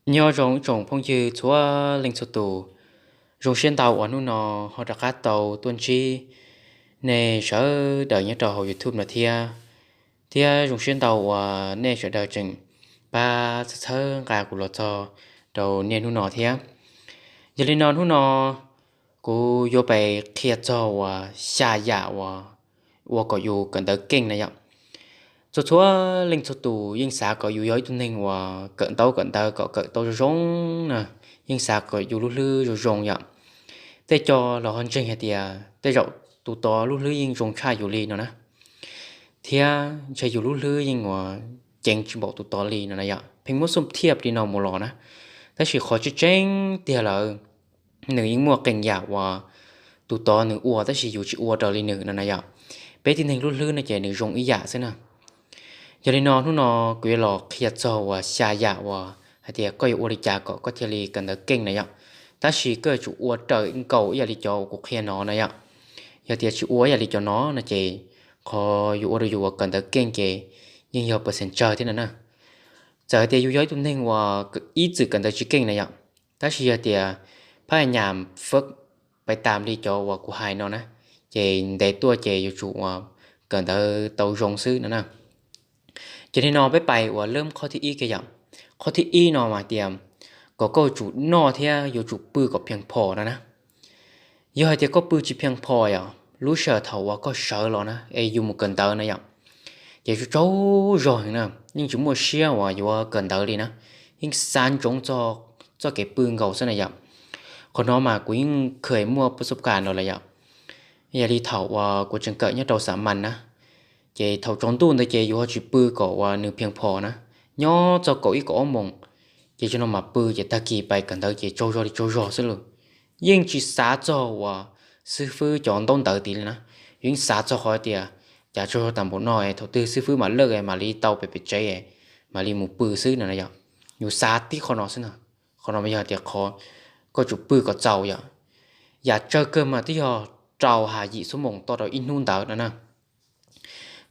Nyob zoo ib tsoom phooj ywg txhua leej txhua tus, zoo siab ntau uas hnub no ho rov qab tau tuaj ntsib nej sawv daws nyob rau hauv YouTube no thiab, thiab zoo siab ntau uas nej sawv daws tseem pab txhawb txhawb nqa kuv los txog rau niaj hnub no thiab. Yog li no hnub no kuv yuav pais qhia txog uas xya yam uas ua kom yus kawm ntawv keej na yom. Txhua txhua leej txhua tus yeej xav kom yus yog ib tug neeg uas kawm ntaub kawm ntawv kom kawm tau zoo zoo na, yeej xav kom yus lub hlwb zoo zoo yom. Tej co los ho ntseeg hais tias tej zaum tus tod lub hlwb yeej zoo tshaj yus li no na, thiab ntshe yus lub hlwb yeej uas ceev tsis npaum tus tod li no na yom. Pheej muab xub thiaj li no mus los na, tab sis qhov tseeb tseeb tiag lawm, nws yeej muaj qee yam uas tus tod nws ua tab sis yus tsis ua raws li nws no na yom. Peb tib neeg lub hlwb no ces nws zoo ib yam xwb na. Yog li no hnub no kuv yuav los qhia txog uas xya yam uas hais tias koj yuav ua li cas kom koj thiaj li kawm ntawv keej na yom. Tab sis koj yuav tsum ua raws nkaus ib yam li cov uas kuv qhia no na yom. Yog tias tsis ua ib yam li cov no no ces qhov yuav ua rau yus uas kawm ntawv keej ces yeej yog percent tsawg thiab no na. Txawm hais tias yus yog ib tug neeg uas ib txwm kawm ntawv tsis keej na yom, tab sis yog tias phab nyam fab pais tas li cov uas kuv hais no na, ces ntev tuaj ces yuav tsum uas kawm ntawv tau zoo xwb no na. Ces li no peb pais uas lab qhov thib ib ke yom. Qhov thib ib no mas tias kom koj yuav tsum noj thiab yuav tsum pw kom phiaj phom no na. Yog hais tias koj pw tsis phiaj phom yom, lub sij hawm thaum uas koj sawv los na es yus mus kawm ntawv na yom, ces tsaug tsaug zog heev na, yeej tsis muaj siab uas yuav kawm ntawv li na, yeej xav ntsoov txog txoj kev pw nkaus xwb na yom. Qhov no mas kuv yeej kheev muaj pab xub kas no lawm yom. Yog li thaum uas kuv tseem kawm nyob rau xam mas na, ces thaum tsaus ntuj ntawd ces yus ho tsis pw kom uas nws phiaj phom na, nyob txog kaum ib kaum ob moos, ces tsaug no mam pw ces tag kis pais kawm ntawv ces tsaug zog li tsaug zog xwb lauj. Yeej tsis xav txog uas xib fwb cov ntaub ntawv tid li na, yus yeej xav txog qhov tias cas tsaug zog tas npaum no es thaum twg xib fwb mam lawj mam li tau pem pem tsev mam li mus pw xwb no na yom. Yus xav tib qho no xwb na. Qhov no mas yog tias qhov koj tsum pw kom txaus yom. Yam tsawg kawg mas twb yog rau ha yim xuab moos toj rau ib hnub ntawd no na.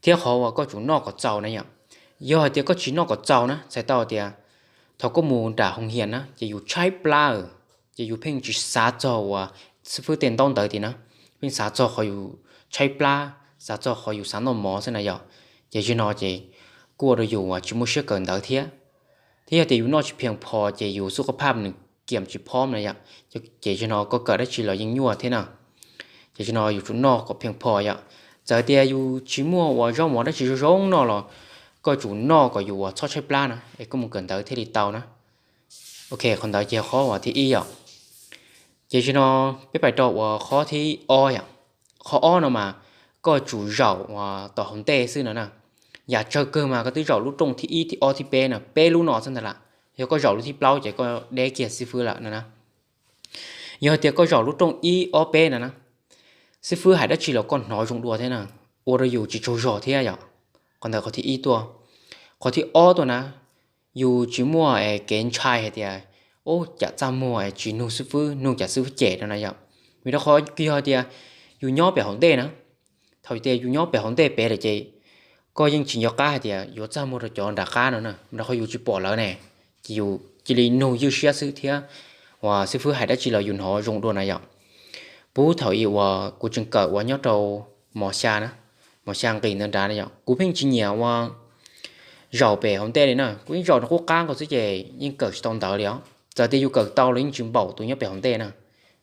Thiab qhov uas koj tsum noj kom txaus na yom. Yog hais tias koj tsis noj kom txaus na, txhais tau tias thaum koj mus nram hoo hias na ces yus tshaib plab, ces yus pheej tsis xav txog uas xib fwb tej ntaub ntawv tid na, pheej xav txog qhov yus tshaib plab, xav txog qhov yus xav noj mov xwb na yom. Ces zim no ces kuj ua rau yus uas tsis muaj siab kawm ntawv thiab. Thiab yog tias yus noj tsis phiaj phom ces yus xub qab phaj nws kiam tsis phob na yom. Ces zim no koj kawm dab tsi los yeej nyuaj thiab na. Ces zim no yus tsum noj kom phiaj phom yom. Txawm tias yus tsis muaj uas zaub mov dab tsi zoo zoo noj los koj tsum noj kom yus uas txhob tshaib plab na es koj mus kawm ntawv thiaj li tau na. Ok, qhov ntawd ces qhov uas thib ib yom. Ces zim no peb pais rau uas qhov thib ob yom. Qhov ob no mas koj tsum zaum uas tom hauv ntej xwb no na. Yam tsawg kawg mas koj twb zaum lub rooj thib ib thib ob thib peb no, peb lub no xwb ntag lam. Yog koj zaum lub thib plaub ces koj deb kiag xib fwb lawm no na. Yog tias koj zaum lub rooj ib ob peb no na, xib fwb hais dab tsi los koj hnov zoo dua thiab na, ua rau yus tsis tsaug zog thiab yom. Qhov ntawd qhov thib ib tuaj. Qhov thib ob tuaj na, yus tsis muaj kev ntshai hais tias, ub, cas txaj muag tsis nug xib fwb, nug cas xib fwb cem no na yom. Vim rau qhov yog tias yus nyob pem hauv ntej na, thaum tias yus nyob pem hauv ntej pem lawm ces koj yeej tsis nco qab hais tias yuav txaj muag rau cov nram qab no na, rau qhov yus tsis pom lawv ne, ces yus cia li nug ywj siab xwb thiab uas xib fwb hais dab tsi los yus hnov zoo dua na yom. Puag thaum ub uas kuv tseem kawm uas nyob rau mos xya na, mos xya nqis ntawd nrad na yom, kuv pheej tsis nyiam uas zaum pem hauv ntej li na, kuv yeej zaum rau qub qab nkaus xwb ces yeej kawm tsis tau ntawv li os. Txawm tias yus kawm tau los yeej tsis npaum tus nyob pem hauv ntej na.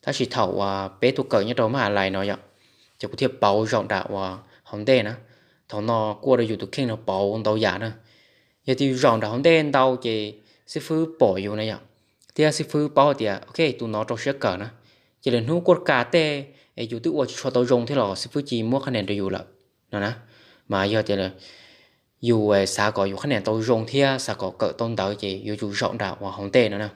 Tab sis thaum uas peb tuaj kawm nyob rau maj lais no yom, ces kuv thiaj pauv zaum nram uas hauv ntej na. Thaum no kuj ua rau yus tus kheej no pauv ntau yam na. Yog tias yus zaum nram hauv ntej ntau ces xib fwb pom yus na yom, thiab xib fwb paub tias ok tus no rau siab kawm na, ces lwm hnub kuj ka tej es yus twb ua tsis tshua tau zoo thiab los xib fwb cia li muab qhab nias rau yus lawm no na. Mas yog tias yus xav kom yus qhab nias tau zoo thiab xav kom kawm tau ntawv ces yuav tsum zaum nram uas hauv ntej no na,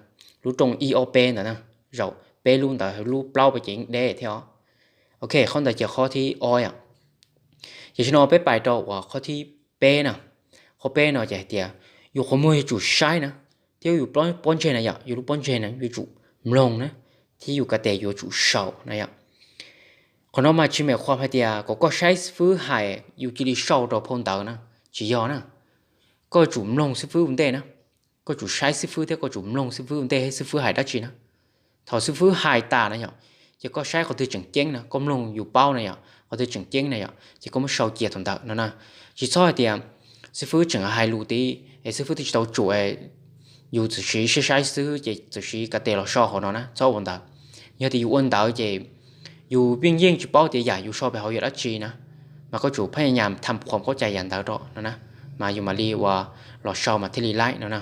lub rooj ib ob peb ntawd na, zaum peb lub ntawd lub plaub peb ces yeej deb thiab os. Ok, qhov ntawd ces qhov thib ob yom. Ces tam sim no peb pais rau uas qhov thib peb na. Qhov peb no ces hais tias yus qhov muag yuav tsum saib na, thiab yus pob ntseg na yom, yus lub pob ntseg na yuav tsum mloog na, thiab yus ko taw yuav tsum saum na yom. Qhov no mas tsis meem qhuas hais tias kom koj saib xib fwb hais yus cia li sau rau phau ntawv na, tsis yog na. Koj yuav tsum mloog xib fwb ua ntej na. koj tsum saib xib fwb thiab koj tsum mloog xib fwb ua ntej xib fwb hais dab tsi na. Thaum xib fwb hais tas na yom, ces koj saib qhov twg tseem ceeb na, koj mloog yus paub na yom, qhov twg tseem ceeb na yom, ces koj muab sau cia thaum ntawd no na. Tsis txhob hais tias xib fwb tseem hais lus tid es xib fwb twb tsis tau tsum, yus txawm siv saib saib xwb ces txawm siv kav tes los sau hauv no na, txhob ua ntawd. Yog tias yus ua ntawd ces yus yeej yeej tsis paub tias yam yus sau pem hauv yog dab tsi na, mas koj tsum phab nyas nyas tham qhuam qab cai yam ntawd rau no na, mas yus mam li ua los sau mas thiaj li laib no na.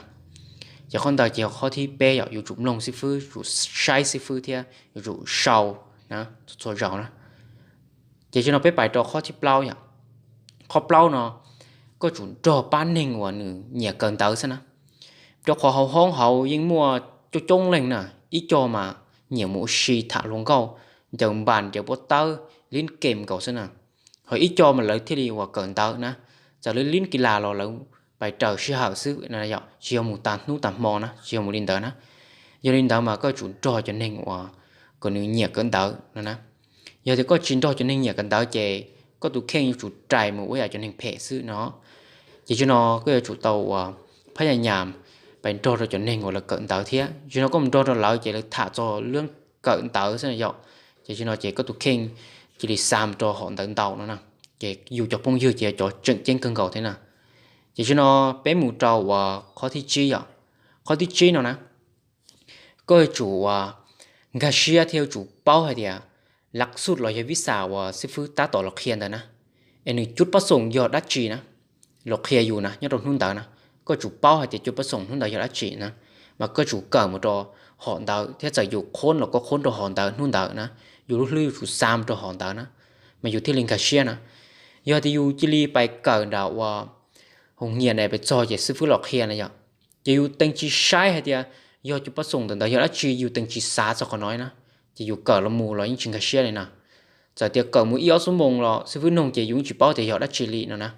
Ces qhov ntawd ces yog qhov thib peb yom, yus tsum mloog xib fwb, tsum saib xib fwb thiab yus tsum sau na, txhua zaus na. Ces tsis no peb pais rau qhov thib plaub yom. Qhov plaub no, koj tsum nrog pab neeg uas nws nyiam kawm ntawv xwb na. Rau qhov hauv hoob hauv yeej muaj coob coob leej na, ib co mas nyiam mus ua si tham hluas nkauj, ncaws npas ncaws pob tawb, lib game nkaus xwb na. Ho ib co mas lawv thiaj li uas kawm ntawv na, txawm lawv lib kis las los lawv pais raws sij hawm xwb, tsis yog mus tas hnub tas hmo na, tsis yog mus li ntawd na. Yog li ntawd mas koj tsum nrog cov neeg uas kom nws nyiam kawm ntawv no na. Yog tias koj tsis nrog cov neeg nyiam kawm ntawv ces koj tus kheej yuav tsum rais mus ua yam cov neeg phem xwb no. Ces tsis no koj yuav tsum tau uas phab nyas nyas pais nrog rau cov neeg uas lawv kawm ntawv thiab, tsis no koj mus nrog rau lawv ces lawv tham txog lub kawm ntawv xwb na yom. Ces tsis no ces koj tus kheej cia li xa mus rau hom ntawd ntau no na. Ces yus cov phooj ywg ces yog cov tseem ceeb kawg nkaus thiab na. Ces tsis no peb mus rau uas qhov thib tsib yom. Qhov thib tsib no na, koj yuav tsum uas nkag siab thiab yuav tsum paub hais tias lav xuj los yog vis xas uas xib fwb tab tom los qhia ntawd na, es nws cub pab xoom yog dab tsi na, los qhia yus na nyob rau hnub ntawd na. Koj tsum paub hais tias cub pab xoom hnub ntawd yog dab tsi na, mas koj tsum kawm mus rau hom ntawd thiab txawm yus qhuab los koj qhuab rau hom ntawd hnub ntawd na, yus lub hlwb yuav tsum xa mus rau hom ntawd na, mas yus thiaj li nkag siab na. Yog tias yus cia li pais kawm nram uas hoo nyiam na pais txog ces xib fwb los qhia na yom, ces yus teem tsis saib hais tias yog cub pab xoom ntawm ntawd yog dab tsi, yus teem tsis xav txog qhov no na, ces yus kawm los mus los yeej tsis nkag siab li na. Txawm tias kawm mus ib ob xuab moos los xib fwb noog ces yus yeej tsis paub tias yog dab tsi li no na.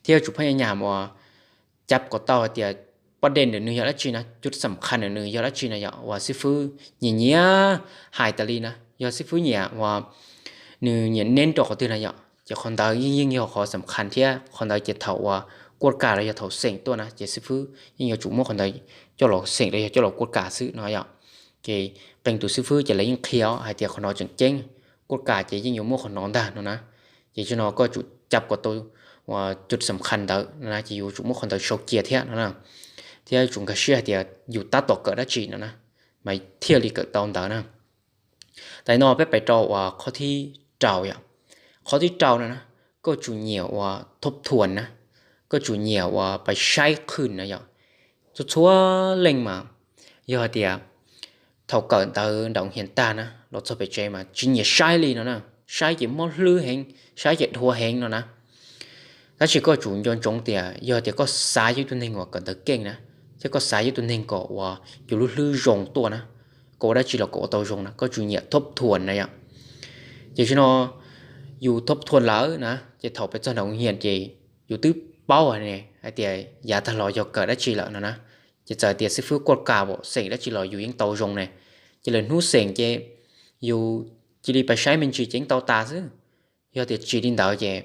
Thiab yuav tsum phab nyas nyas uas cab kom tau hais tias pab dej ntawm nws yog dab tsi na, cub xam khas ntawm nws yog dab tsi na yom, uas xib fwb nyiam nyiam hais tas li na. Yog xib fwb nyiam uas nws nyiam neb rau qhov twg na yom, ces qhov ntawd yeej yeej yog qhov xam khas thiab qhov ntawd ces thaum uas kuaj kas los yog thaum xeem tuaj na ces xib fwb yeej yuav tsum muab qhov ntawd coj los xeem los yog coj los kuaj kas xwb no yom. Ces qee tus xib fwb ces lawv yeej qhia hais tias qhov no tseem ceeb, kuaj kas ces yeej yuav muab qhov no ntag no na. Ces tsis no koj tsum cab kom tau uas cub xam khas ntawd no na, ces yus tsum muab qhov ntawd sau cia thiab no na. Thiab yuav tsum nkag siab hais tias yus tab tom kawm dab tsi no na, mas thiaj li kawm tau ntawd na. Tas no peb pais rau uas qhov thib rau yom. Qhov thib rau no na, koj tsum nyiam uas thob thuam na, koj tsum nyiam uas pais saib qhwv na yom. Txhua txhua leej mas yog hais tias thaum kawm ntawv nram hias tag na los txog pem tsev mas tsis nyiam saib li no na, saib ces mob hlwb heev, saib ces dhuav heev no na. Tab sis koj tsum nco ntsoov tias yog tias koj xav yog ib tug neeg uas kawm ntawv keej na, thiab koj xav yog ib tug neeg kom uas yus lub hlwb zoo tuaj na, kom ua dab tsi los kom ua tau zoo na, koj tsum nyiam thob thuam na yom. Ces tsis no yus thob thuam lawm na, ces thaum peb txog nram hoo nyiam ces yus twb paub ne hais tias yav tag los yog kawm dab tsi lawm no na. Ces txawm tias xib fwb kuaj kas pom xeem dab tsi los yus yeej tau zoo ne. Ces lawm hnub xeem ces yus cia li pais saib me ntsis ces yeej tau tas xwb. Yog tias tsis li ntawd ces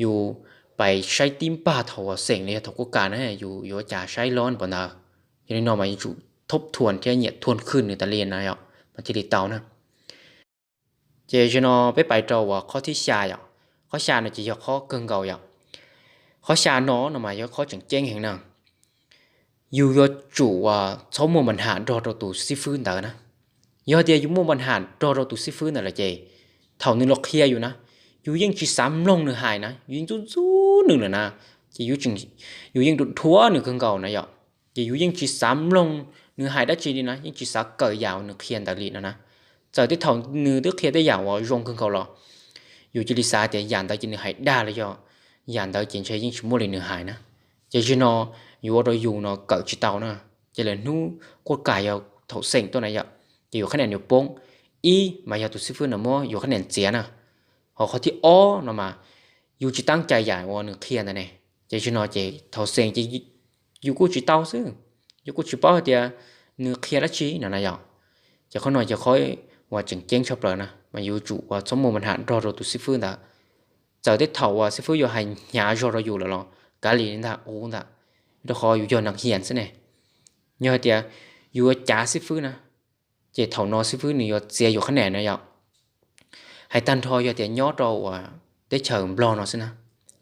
yus pais saib tib npag thaum uas xeem los yog thaum kuaj kas na, yus yuav cas saib loj pom ntawd. Yog li no mas yuav tsum thob thuam thiab nyiam thuam khwv nws tas li na yom, mas thiaj li tau na. Ces tsis no peb pais rau uas qhov thib xya yom. Qhov xya no ces yog qhov kawg nkaus yom. Qhov xya no no mas yog qhov tseem ceeb heev na. Yus yuav tsum uas txhob muaj npa nham nrog rau tus xib fwb ntawd na. Yog tias yus muaj npa nham nrog rau tus xib fwb ntawd lawm ces thaum nws los qhia yus na, yus yeej tsis xav mloog nws hais na, yus yeej ntxub ntxub nws lawm na, ces yus yeej dhuav nws kawg nkaus na yom. Ces yus yeej tsis xav mloog nws hais dab tsi li na, yeej tsis xav kawm yam uas nws qhia ntawd li no na. Txawm tej thaum nws twb qhia tej yam uas zoo kawg nkaus los yus cia li xav tias yam ntawd ces nws hais dag los yog yam ntawd ces ntshe yeej tsis muaj li nws hais na. Ces tsis no yus ua rau yus no kawm tsis tau na. Ces lawm hnub kuaj kas yog thaum xeem tuaj na yom, ces yus qhab niam yuav poob, ib mas yog tus xib fwb no muab yus qhab niam txiav na. Ho qhov thib ob no mas yus tsis teeb cai yam uas nws qhia ntawd ne. Ces tsis no ces thaum xeem ces yus kuj tsis tau xwb, yus kuj tsis paub hais tias nws qhia dab tsi no na yom. Ces qhov no yog qhov uas tseem ceeb tshaj plaws na, mas yus tsum uas txhob muaj npa nham nrog rau tus xib fwb ntawd. Txawm tej thaum uas xib fwb yuav hais hnyav zog rau yus lawm los kav liam ntag ub ntag, rau qhov yus yog neeg hiam xwb ne. Yog hais tias yus yuav cav xib fwb na, ces thaum no xib fwb nws yuav txiav yus qhab niam na yom. Hais tag nrho yog tias nyob rau uas teb chaws Nplog no xwb na,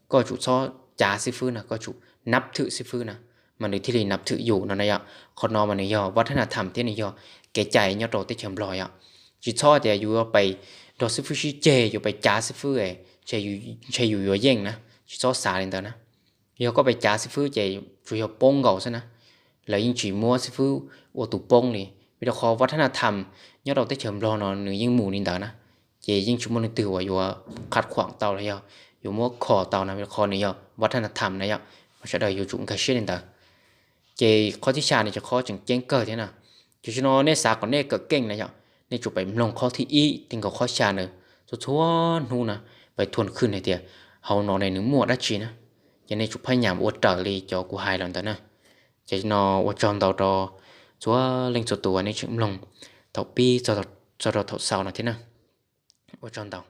koj tsum txhob cav xib fwb na, koj tsum nab thwm xib fwb na, mas nws thiaj li nab thwm yus no na yom. Qhov no mas nws yog vaj thab na tham thiab nws yog kev cai nyob rau teb chaws Nplog yom. Tsis txhob tias yus yuav pais nrog xib fwb sib ceg, yuav pais cav xib fwb, ntshe yus yuav yeej na, tsis txhob xav li ntawd na. Yog koj pais cav xib fwb ces tsuas yog poob nkaus xwb na, lawv yeej tsis muab xib fwb ua tus poob li. Vim rau qhov vaj thab na tham nyob rau teb chaws Nplog no nws yeej mus li ntawd na, ces yeej tsis muaj leej twg uas yuav qhab khuam tau los yog yuav muab kho tau na, vim rau qhov nws yog vaj thab na tham na yom, mas sawv daws yuav tsum nkag siab li ntawd. Ces qhov thib xya no ces qhov tseem ceeb kawg thiab na. Ces tam sim no nej xav kom nej kawm keej na yom, nej tsum pais mloog qhov thib ib ti nkaus qhov xya na, txhua txhua hnub na, pais thuam khwj hais tias hauv no ne nws muaj dab tsi na, ces nej tsum phab nyas ua raws li cov kuv hais los ntawd na. Ces no ua tsaug ntau rau txhua leej txhua tus uas nej tseem mloog thaum pib txog rau thaum xaus no thiab na. Ua tsaug ntau.